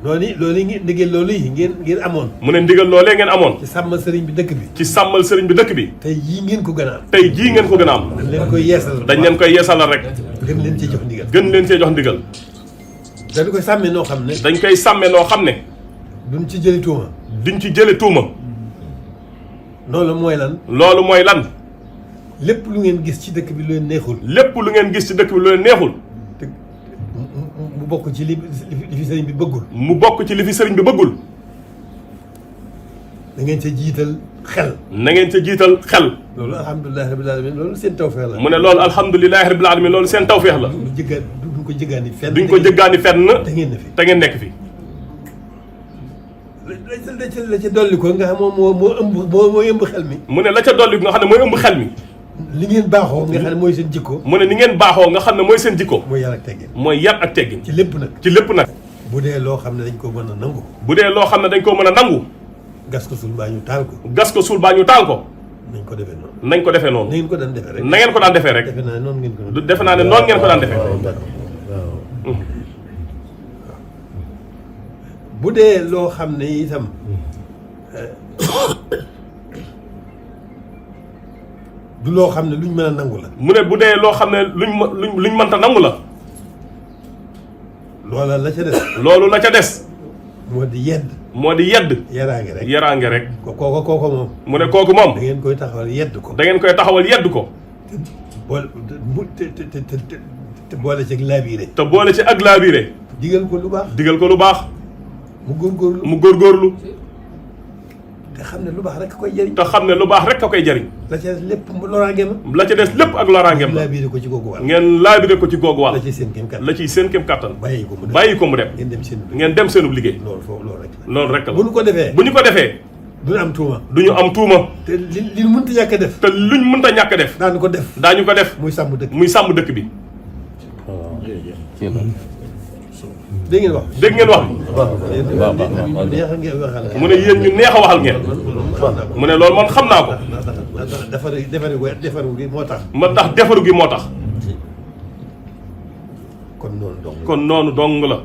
loolu ndigal loolu yi ngeen amoon. mu ne ndigal loolee ngeen amoon. ci sàmmal sëriñ bi dëkk bi. ci sàmmal sëriñ bi dëkk bi. tey jii ngeen ko gën a am. tey jii ngeen ko gën a am. dañ leen koy yeesalal. dañ leen koy yeesalal rek. gën leen cee jox ndigal. gën leen cee jox ndigal. dañ koy sàmmee noo xam ne. dañ koy sàmmee noo xam ne. duñ ci jëli tuuma. duñ ci jële tuuma. loolu mooy lan. loolu mooy lan. lépp lu ngeen gis ci dëkk bi lu leen neexul. lépp lu ngeen gis ci dëkk bi lu leen neexul. te mu bokk ci li fi sëriñ bi bëggul. mu bokk ci li fi sëriñ bi bëggul. da ngeen ca jiital xel. na ngeen ca jiital xel. loolu alhamdulilah rabbil alamin loolu seen tawfeex la. mu ne loolu alhamdulilahi rabbil alamin loolu seen tawfeex la. duñ ko jëggaani fenn. duñ ko jëggaani fenn. te ngeen ne fi te ngeen nekk fi. la ca dolli ko nga xam moo ëmb xel mi. mu ne la ca dolli nga xam ne mooy ëmb xel mi. li ngeen baaxoo nga xam ne mooy seen jikko. mu ne ni ngeen baaxoo nga xam ne mooy seen jikko. mooy yar ak teggin. mooy yar ak teggin. ci lépp nag. ci lépp nag. bu dee loo xam ne dañ ko mën a nangu. bu dee loo xam ne dañ koo mën a nangu. gas ko suul baa ñu taal ko. gas ko suul baa ñu taal ko. nañ ko defee noonu. nañ ko defee noonu. na ngeen ko daan defee rek. na ngeen ko daan defee rek. defe naa ne noonu ngeen ko. defe naa ne noonu ngeen ko daan defee. waaw. bu dee loo xam ne itam. du loo xam ne luñ mën a nangu la. mu ne bu dee loo xam ne luñ mënta nangu la. loola la ca des. loolu la ca des. moo di yedd. moo di yedd. yaraange rek. yaraange rek. kooko moom. mu ne kooku moom. da ngeen koy taxawal yedd ko. da ngeen koy taxawal yedd ko. te boole ci ak laabiire. te boole ci ak laabiire. digal ko lu baax. digal ko lu baax. mu góorgóorlu. te xam ne lu baax rek koy jëriñ. te xam ne lu baax rek a koy jëriñ. la ca des lépp loraangeem la ca des lépp ak loraangeem la. laabiire ko ci googu wàll. ngeen laabire ko ci googu wàll. la ciy seen kéem kattan. la ciy seen kéem kattan. bàyyi ko mu dem. bàyyi ko mu dem. ngeen dem seenub liggéey. ngeen dem seenub liggéey. loolu foofu loolu rek la. loolu rek la. bu ñu ko defee. bu ñu ko defee. duñu am tuuma. duñu am tuuma. te li mënta ñàkk a def. te luñ mënta ñàkk a def. daañu ko def. daañu ko def. muy sàmm dëkk. muy sàmm dëkk bi. dégg ngeen wax. dégg ngeen wax. mu ne yéen ñu neex a waxal ngeen. mu ne loolu man xam naa ko. defaru gi moo tax. ma tax defaru gi moo tax. kon noonu dong. kon noonu dong la.